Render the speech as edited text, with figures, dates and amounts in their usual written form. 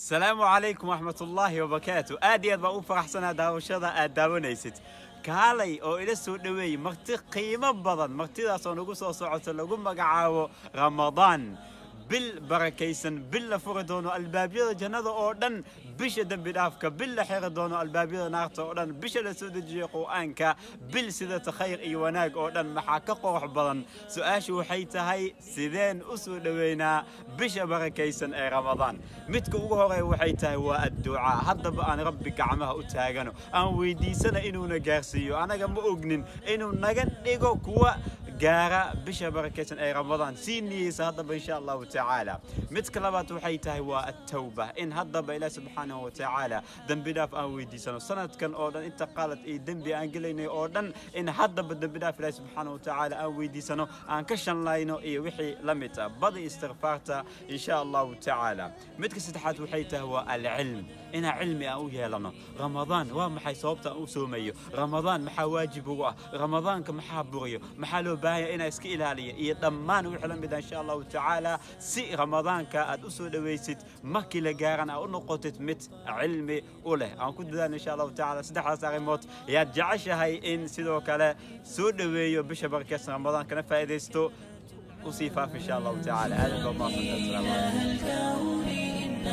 Asalaamu calaykum waraxmatullaahi wabarakaatu. Aad iyo aad baan u faraxsanaa daawashada aad daawanaysid. Kaalay oo ila soo dhoweey marti qiimo badan, martidaasoo nagu soo socoto, lagu magacaabo Ramadaan, bil barakaysan, bil la furi doono albaabyada jannada oo dhan, bisha dembi dhaafka, bil la xiri doono albaabyada naarta oo dhan, bisha la soo dejiyey Qur'aanka, bil sidata khayr iyo wanaag oo dhan. Maxaa ka qurux badan? Su-aashu waxay tahay, sideen u soo dhoweynaa bisha barakaysan ee Ramadaan? Midka ugu horeeya waxay tahay waa adducaa. Haddaba aan Rabbi gacmaha u taagano, aan weydiisana inuuna gaarsiiyo, anaga ma ognin, inuu naga dhigo kuwa gaara bisha barakaysan ee Ramadaan. Sii niyeysa haddaba, insha Allahu tacaala. Midka labaad waxay tahay waa attawba, in haddaba Ilaah subxaanahu watacaala dembi dhaaf aan weydiisano. Sanadkan oo dhan inta qalad iyo dembi aan gelaynay oo dhan, in haddaba dembi dhaaf Ilaah subxaanahu watacaala aan weydiisano, aan ka shanlayno iyo wixii la mid ah. Badi istikfaarta, insha Allahu tacaala. Midka saddexaad waxay tahay waa alcilm, inaan cilmi aan u yeelano Ramadaan. Waa maxay sababta aan u soomayo Ramadaan? Maxaa waajib ugu ah Ramadaanka? Maxaa buriyo? Maxaa loo baahan yahay inaan iska ilaaliyo? Iyo dhammaan wixii la mid ah, insha Allahu tacaala, si Ramadaanka aad u soo dhawaysid, markii la gaaran aad u noqotid mid cilmi u leh. Aan ku dadaalno, insha Allahu tacaala, saddexdaas arrimood. Yaad jeceshahay in sidoo kale soo dhoweeyo bisha barakeysan Ramadaan, kana faa'iidaysto? Usii faaf, insha Allahu tacaala. Aad baa mahadsantahay. Asalaamu calaykum. الكون إن